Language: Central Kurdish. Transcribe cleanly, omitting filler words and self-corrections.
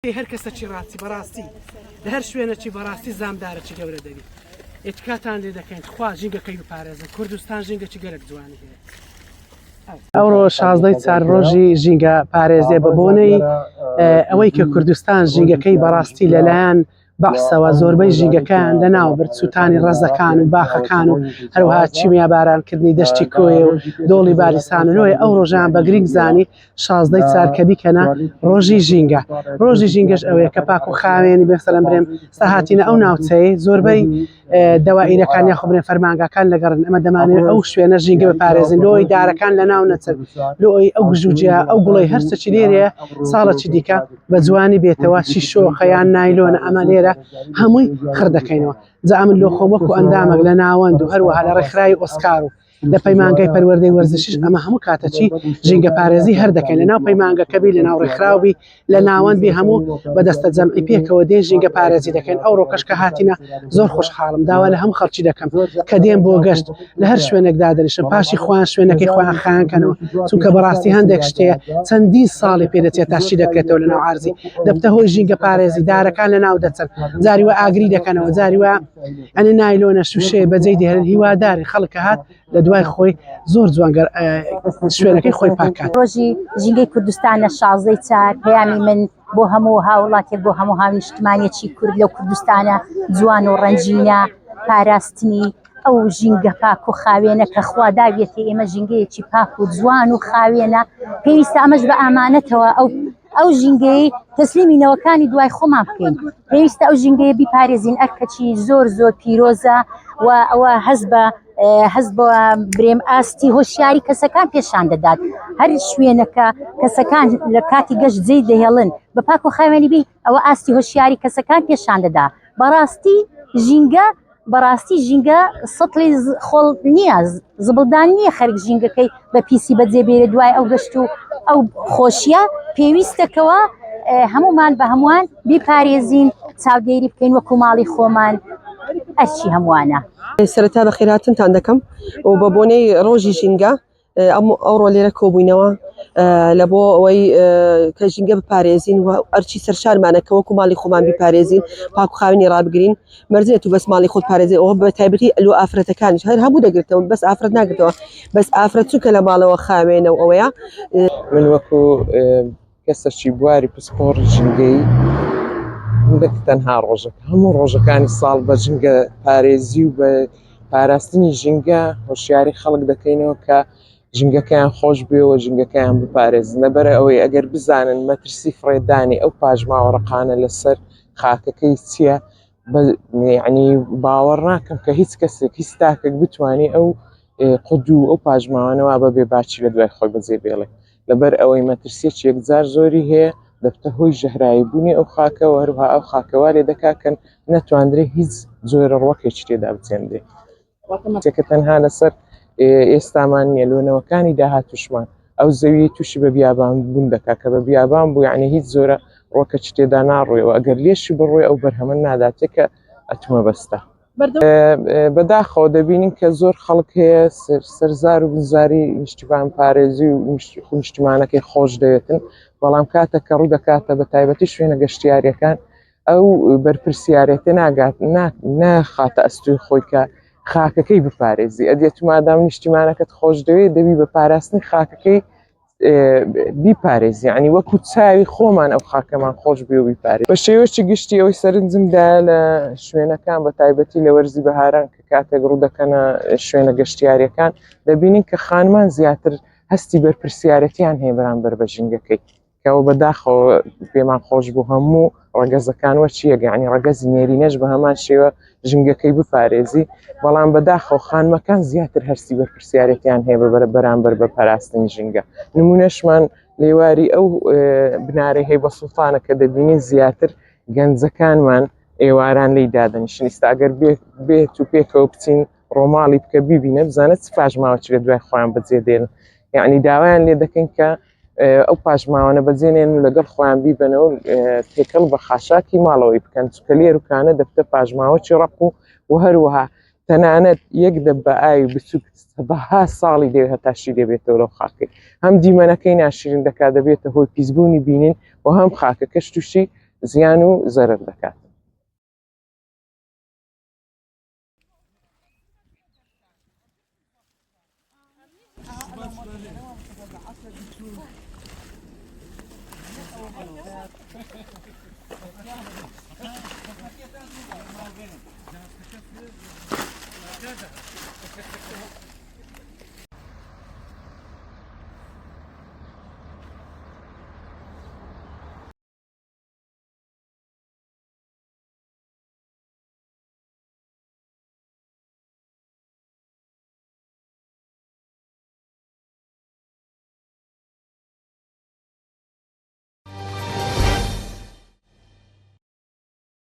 هەر کەسەکی ڕاستی بەڕاستی لە هەر شوێنەکی بەڕاستی زامدارەکی گەورە دەبی ئێتکاتان لێ دەکەین خوا ژینگەکەی بپارێزن کوردستان ژینگەکی گەلک جوانی هەیە. ئەوڕۆ شازدەی چار ڕۆژی ژینگە پارێزێ بە بۆنەی ئەوەی کە کوردستان ژینگەکەی بەڕاستی لەلایەن بەعسەوە زۆربەی ژینگەکەیان لەناو برد، سووتانی ڕەزەکان و باخەکان و هەروەها کیمیابارانکردنی دەشتی کۆیە و دۆڵی بالیسان و لۆیە ئەو ڕۆژەیان بە گرینگ زانی شازدەی چار کە بیکەنە ڕۆژی ژینگە. ڕۆژی ژینگەش ئەوەیە کە پاک و خاوێنی مەسەلەن برێم ستا هاتینە ئەو ناوچەیەی زۆربەی دەوائیرەکان یاخۆ برێن فەرمانگاکان لەگەڕن ئەمە دەمانەوێت ئەو شوێنە ژینگە بپارێزین لۆی دارەکان لەناو نەچن لۆی ئەو گژوجیا ئەو گوڵەی هەرچەکی لێرەیە ساڵەکی دیکە بە جوانی بێتەوە چی شۆخە یان نایلۆنە ئەمە لێرە هەمووی خڕ دەکەینەوە جا ئەمن لۆ خۆم وەکو ئەندامێک لە ناوەند و هەروەها لە ڕێکخراوی ئۆسکار و لە پەیمانگای پەروەردەی وەرزشیش ئەمە هەموو کاتەچی ژینگە پارێزی هەر دەکەین لە ناو پەیمانگەکە بی لە ناو ڕێکخراو بی لە ناوەند بی هەموو بە دەستە جەمعی پێکەوە دێن ژینگە پارێزی دەکەین ئەو ڕۆکەش کە هاتینە زۆر خۆشحاڵم داوا لە هەموو خەڵکی دەکەم کە دێن بۆ گەشت لە هەر شوێنێک دادەنیشن پاشی خۆیان شوێنەکەی خۆیان خایان کەنەوە چونکە بەڕاستی هەندێک شتەیە چەندین ساڵی پێدەچێت تا شی دەکرێتەوە لە ناو عارزی دەبتە هۆی ژینگە پارێزی دارەکان لە ناو دەچن جاری وە ئاگری دەکەنەوە جاری وە ئەنی نایلۆنە شوشەیە بەجێی دێرن هیواداری خەڵک هات لە دوای خۆی زۆر جوانگەر شوێنەکەی خۆی پاکات. ڕۆژی ژینگەی کوردستانە شازدەی چار پەیامی من بۆ هەموو هاوڵاتێک بۆ هەموو هاونیشتمانێکی کورد لەو کوردستانە جوان و ڕەنگینە پاراستنی ئەو ژینگە پاک و خاوێنە کە خوا داویەتی ئێمە ژینگەیەکی پاک و جوان و خاوێنە پێویستە ئەمەش بە ئامانەتەوە ئەو ئەو ژینگەی تەسلیمی نەوەکانی دوای خۆمان بکەین پێویستە ئەو ژینگەیە بیپارێزین ئەرکەکی زۆر زۆر پیرۆزە و ئەوە هەست بە هەست بە برێم ئاستی هۆشیاری کەسەکان پێشان دەدات هەر شوێنەکە کەسەکان لە کاتی گەشت جێی دەهێڵن بە پاک و خاوێنی بی ئەوە ئاستی هۆشیاری کەسەکان پێشان دەدا بەڕاستی ژینگە بەڕاستی ژینگە سەتڵی خۆڵ نییە زبڵدان نییە خەرک ژینگەکەی بە پیسی بەجێ بێرە دوای ئەو گەشت و ئەو خۆشیە پێویستەکەوە هەمومان بە هەمووان بیپارێزین چاودێری بکەین وەکو ماڵی خۆمان ئەرچی هەمووانە. سەرەتا بەخێرهاتنتان دەکەم و بە بۆنەی ڕۆژی ژینگە ئەوڕۆ لێرە کۆبووینەوە لە بۆ ئەوەی کە ژینگە بپارێزین و ئەرچی سەرشارمانە کە وەکو ماڵی خۆمان بیپارێزین پاک و خاوێنی ڕابگرین مەرجێت و بەس ماڵی خۆت پارێزی ئەوە بە تایبەتی لۆ ئافرەتەکانیش هەر هەموو دەگرتەوە بەس ئافرەت ناگرتەوە بەس ئافرەت چونکە لە ماڵەوە خاوێنە و ئەوەیە. من وەکو کەسەکی بواری پسپۆڕی ژینگەیی نەک تەنها ڕۆژەکە هەموو ڕۆژەکانی ساڵ بە ژینگە پارێزی و بە پاراستنی ژینگە هۆشیاری خەڵک دەکەینەوە کە ژینگەکەیان خۆش بێ و ژینگەکەیان بپارێزن لەبەر ئەوەی ئەگەر بزانن مەترسی فڕێدانی ئەو پاشماوە ڕقانە لەسەر خاکەکەی چییە یعنی باوەڕ ناکەم کە هیچ کەسێک هیچ تاکێک بتوانێ ئەو قودو ئەو پاشماوانەوە بە بێ باچی لە دوای خۆی بەجێ بێڵێ لەبەر ئەوەی مەترسیەکی یەکجار زۆری هەیە دەبتە هۆی ژەهراوی بوونی ئەو خاکە و هەروها ئەو خاکە وا لێ دەکا کە نەتواندرێ هیچ جۆرە ڕوەکێکی تێدا بچێندرێ کە تەنها لەسەر ئێستامان نییە لۆنەوەکانی داهاتوشمان ئەو زەوی تووشی بە بیابان بوون دەکا کە بە بیابان بوو یعنی هیچ زۆرە ڕۆکەچی تێدا ناڕوێەوە ئەگەر لێشی بڕۆی ئەو بەرهەمە ناداتێ کە ئەتومە بەستە بەداخەوە دەبینین کە زۆر خەڵک هەیە سەرزار و بنزاری نیشتیمان پارێزی و نیشتیمانەکەی خۆش دەوێتن بەڵام کاتە کە ڕوو دەکاتە بە تایبەتی شوێنە گەشتیاریەکان ئەو بەرپرسیارێتە ناگات ناخاتە ئەستوی خۆی کە خاکەکەی بپارێزی ئەدێت مادام نیشتیمانەکەت خۆش دەوێت دەبی بە پاراستنی خاکەکەی بیپارێزی یعنی وەکو چاوی خۆمان ئەو خاکەمان خۆش بێ و بیپارێ بە شێوەیەکی گشتی ئەوەی سەرنجم دا لە شوێنەکان بە تایبەتی لە وەرزی بەهاران کە کاتێک ڕوو دەکەنە شوێنە گەشتیاریەکان دەبینین کە خانمان زیاتر هەستی بەرپرسیارەتیان هەیە بەرامبەر بە ژینگەکەی کەەوە بەداخەوە پێمان خۆش بوو هەموو ڕەگەزەکان وە چییە یعنی ڕەگەزی نێرینەش بە هەمان شێوە ژینگەکەی بپارێزی بەڵام بەداخەوە خانمەکان زیاتر هەستی بەرپرسیارێتیان هەیە بە بەرامبەر بە پاراستنی ژینگە نمونەشمان لێواری ئەو بنارەی هەیە بە سوڵتانە کە دەبینین زیاتر گەنجەکانمان ئێواران لی دادەنیشن ئیستا ئەگەر بێت و پێکەوە بچین ڕۆماڵی بکە بیبینە بزانە چ پاشماوە چ لە دوای خۆیان بەجێ دێن یعنی داوایان لێ دەکەین کە ئەو پاشماوانە بەجێنێن و لەگەڵ خۆیان بیبەنەوە تێکەڵ بە خاشاکی ماڵەوەی بکەن چکە لێروکانە دەبتە پاشماوەکی ڕق و و هەروەها تەنانەت یەک دەب بە ئاوی بچوک سەدەها ساڵی دەوێت هەتاشی دەبێتەوە لەو خاکەی هەم دیمەنەکەی ناشرین دەکات دەبێتە هۆی پیسبوونی بینین و هەم خاکەکەش تووشی. زیان و زەرەر دەکات.